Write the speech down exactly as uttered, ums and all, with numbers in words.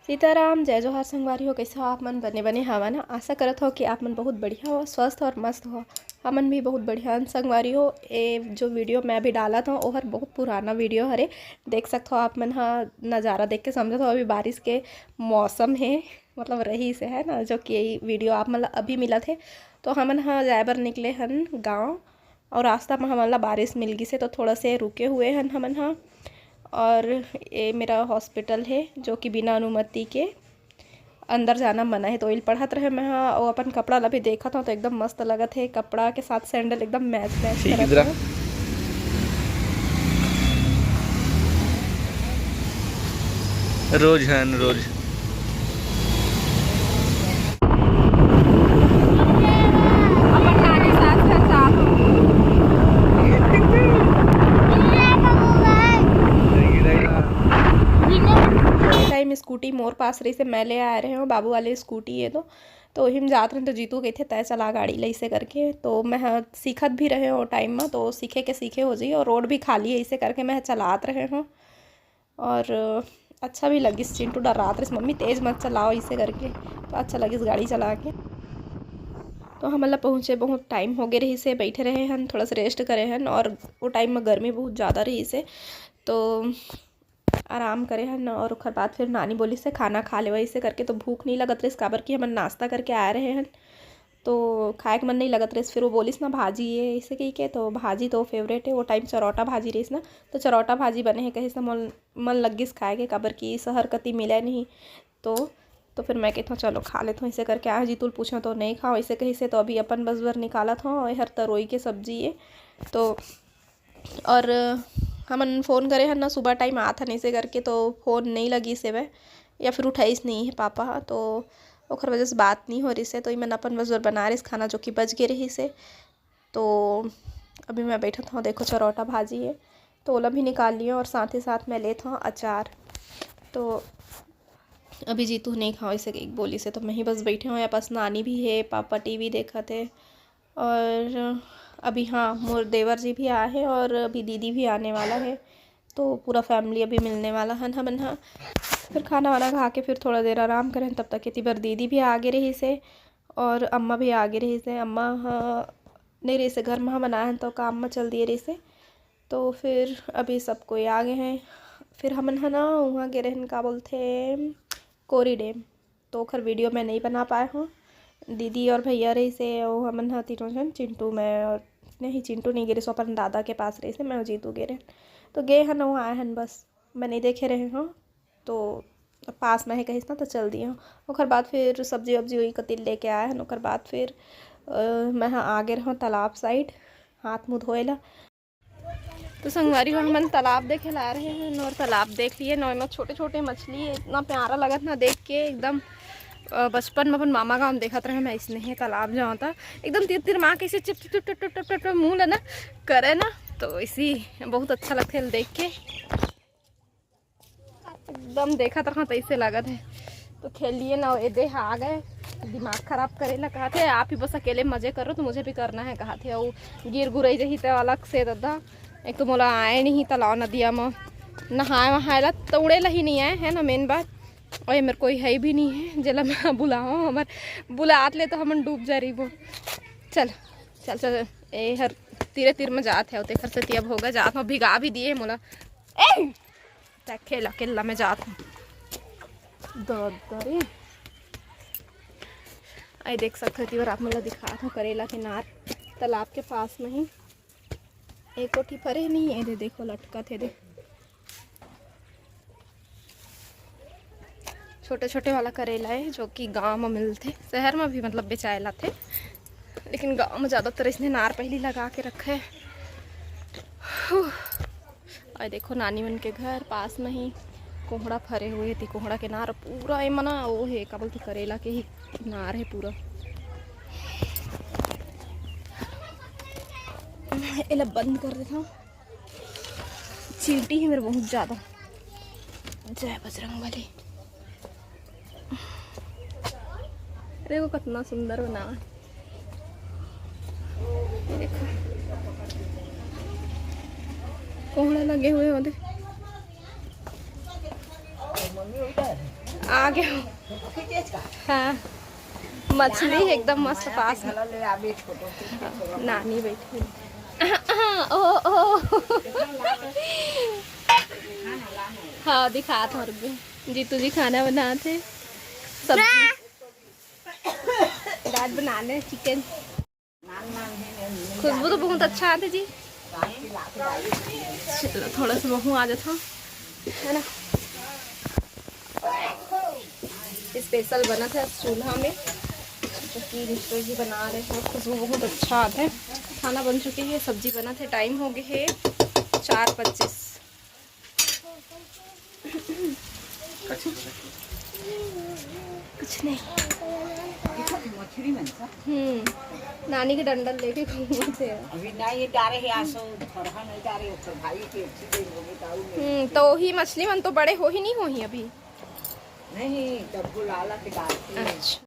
सीताराम, जय जोहार संगवारी हो। कैसे हो आप मन? बने बने हवा ना? आशा करत हो कि आप मन बहुत बढ़िया हो, स्वस्थ और मस्त हो। हमन भी बहुत बढ़िया हन संगवारी हो। ए जो वीडियो मैं अभी डालत हूँ, ओहर बहुत पुराना वीडियो हरे। देख सकत हो आप मन हा, नज़ारा देख के समझत हो, अभी बारिश के मौसम है, मतलब रही से है ना, जो कि यही वीडियो आप मन ला अभी मिलत है। तो हमन हा जाए बर निकले हन गाँव, और रास्ता में हमन ला बारिश मिल गिस हे, तो थोड़ा से रुके हुए हन हमन हा। और ये मेरा हॉस्पिटल है, जो कि बिना अनुमति के अंदर जाना मना है। तो इल पढ़त रहे मैं हा, और अपन कपड़ा ला भी देखत हूँ, तो एकदम मस्त लगत है, कपड़ा के साथ सैंडल एकदम मैच मैच ठीक करत इधर आ। है। रोज हन, रोज। अपन नानी सास घर जात हूँ। टाइम स्कूटी मोर पास रही से मैं ले आए रहे हूँ, बाबू वाले स्कूटी है तो, तो वही में जात रहे तो जीतू कहिथे, "तय चला गाड़ी लइसे," करके। तो मैं ह-, सीखत भी रहे हो टाइम में, तो सीखे के सीखे हो जाई, और रोड भी खाली है, इसे करके मैं चलात रहे हूँ। और अच्छा भी लगिस, चिंटू डरात रहिस, "मम्मी तेज मत चलाओ," इसे करके, तो अच्छा लगिस गाड़ी चला के। तो हमन ला पहुँचे बहुत टाइम हो गए रहिस हे, बैठे रहे हन, थोड़ा सा रेस्ट करे हन, और वो टाइम में गर्मी बहुत ज़्यादा रहिस हे, तो आराम करे हन। और ओकर बाद फिर नानी बोलिस हे, "खाना खा लेवा," इसे करके, तो भूख नहीं लगत रहिस, काबर कि हमन नाश्ता करके आए रहे हन, तो खाए के मन नहीं लगत रहिस। फिर वो बोलिस ना, "भाजी ये," इसे कही के, तो भाजी तो फेवरेट है, वो टाइम चरौटा भाजी रहिस ना, तो चरौटा भाजी बने है, कहिस ना, मन, मन लग गिस खाए के, काबर कि शहर कती मिले नहीं, तो तो फिर मैं कहता हूँ, "चलो खा लेता हूँ," इसे करके। आज जीतू ल पूछा तो नहीं खाओ, इसे कहिस हे, तो अभी अपन बस बर निकालत हूँ, और हर तरोई के सब्जी है, तो और हमन फ़ोन करे हन ना, सुबह टाइम आत हन, इसे करके तो फ़ोन नहीं लगिस हेवय या फिर उठाइस नहीं है पापा ह, तो ओखर वजह से बात नहीं हो रहिस हे। तो इमन अपन बर बना रहिस खाना, जो कि बच गे रहिस हे। तो अभी मैं बैठत हूँ, देखो चरौटा भाजी है, तो ओला भी निकाल लियो और साथ ही साथ मैं लेत हूँ अचार। तो अभी जीतू नहीं खाओ इसे एक बोलिस हे, तो मैं ही बस बैठे हूँ। यहाँ पास नानी भी है, पापा टीवी देखत है, और अभी हाँ, मोर देवर जी भी आए हैं और अभी दीदी भी आने वाला है, तो पूरा फैमिली अभी मिलने वाला हन हमन हा। फिर खाना वाना खा के फिर थोड़ा देर आराम करें, तब तक एती बर दीदी भी आगे रहिस हे और अम्मा भी आगे रहिस हे। अम्मा ह नहीं रहिस हे घर में, हमन आए हन तो काम में चल दिए रहिस हे। तो फिर अभी सब कोई आ गए हैं। फिर हमन ह ना वहाँ गे रहन, का बोलथे, कोरी डैम, तो ओखर वीडियो मैं नहीं बना पाए हूँ। दीदी और भैया रहिस हे, वो हमन ह तीनों झन, चिंटू, मैं और, नहीं, चिंटू नहीं गे रहिस, वो अपन दादा के पास रहिस हे, मैं और जीतू गे रहे। तो गे हन, वो आए हन, बस मैं नहीं देखे रहे हूँ। तो पास में है कहिस ना, तो चल दिए हूँ। ओकर बाद फिर सब्जी वब्जी वही कतिल लेके आए हन। ओकर बाद फिर अ, मैं ह आ गे रहूँ तालाब साइड हाथ मुँह धोए ला। तो संगवारी हो, हमन तालाब देखे ला रहे हैं और तालाब देख लिए। नौ में छोटे छोटे मछली है, इतना प्यारा लगत ना देख के एकदम। अ, बचपन में अपन मामा गाँव में देखत रहे मैं, इसने ही तालाब जाओ था, एकदम तिर तिर माँ कैसे chip chip chip tip tip tip tip मुँह लेना करे ना, तो इसी बहुत अच्छा लगता है देख के। एकदम देखत रहा तैसे लगत है। तो खेलिए ना, ये देह आ गए, दिमाग खराब करे ला कहत है, "आप ही बस अकेले मजे करो, तो मुझे भी करना है," कहत है। वो गिर गुरई जही ते अलग से दादा, एक तो मोला आए नहीं तालाब नदिया में नहाए वहाए ला, तो उड़े ला ही नहीं आए, है ना मेन बात। और ये मेरे कोई है भी नहीं है, जेला मैं बुलाओ, हमर बुलात ले तो हमन डूब जा रही वो। चल, चल, चल, ए हर तीरे तीर में जात है, तेखर से अब होगा जात में भिगा भी दिए मोला। ए! तै खेल अकेला में जात हूँ। दद्दा रे। आई देख सकते हो, तीवर आप मन ला दिखात हूँ, करेला के नार तालाब के पास में ही एक कोठी फरे नहीं है, दे देखो लटकत है, दे छोटे छोटे वाला करेला है, जो कि गांव में मिलथे, शहर में भी मतलब बेचाए लाथे, लेकिन गांव में ज़्यादातर इसने नार पहली लगा के रखे है। हू। और देखो नानी मन के घर पास में ही कोहड़ा फरे हुए थी, कोहड़ा के नार पूरा ए मना वो है, का बोलते, करेला के ही नार है पूरा। एला बंद कर देता हूँ, चींटी ही मेरे बहुत ज़्यादा। जय बजरंग बली। अरे वो कितना सुंदर बना है। ये देखो, कोहड़ा लगे हुए होते। आ गए। हाँ, मछली एकदम मस्त पास में। नानी बैठी। ओ, ओ। हाँ, दिखात हँव, रुक। जीतू जी खाना बनात हे, सब्जी। दाल बना ले, चिकन। खुशबू तो बहुत अच्छा आथे जी। चलो, थोड़ा सा महूँ आ जाथँव, है ना? स्पेशल बनत हे चूल्हा में, जो कि मिस्टर जी बना रहे हैं। खुशबू बहुत अच्छा आथे। खाना बन चुके हे, सब्जी बनत हे। टाइम हो गए हे चार पच्चीस। कुछ नहीं। हम्म, नानी के डंडल लेके घूमत हे। अभी नहीं डारे हे, आसो थरहा नहीं डारे, ओकर भाई के अच्छी दिन हो गई, ताऊ में। हम्म, तो वही मछली मन तो बड़े हो ही नहीं हो ही अभी। नहीं, तब बुलाला के डालती है। अच्छा।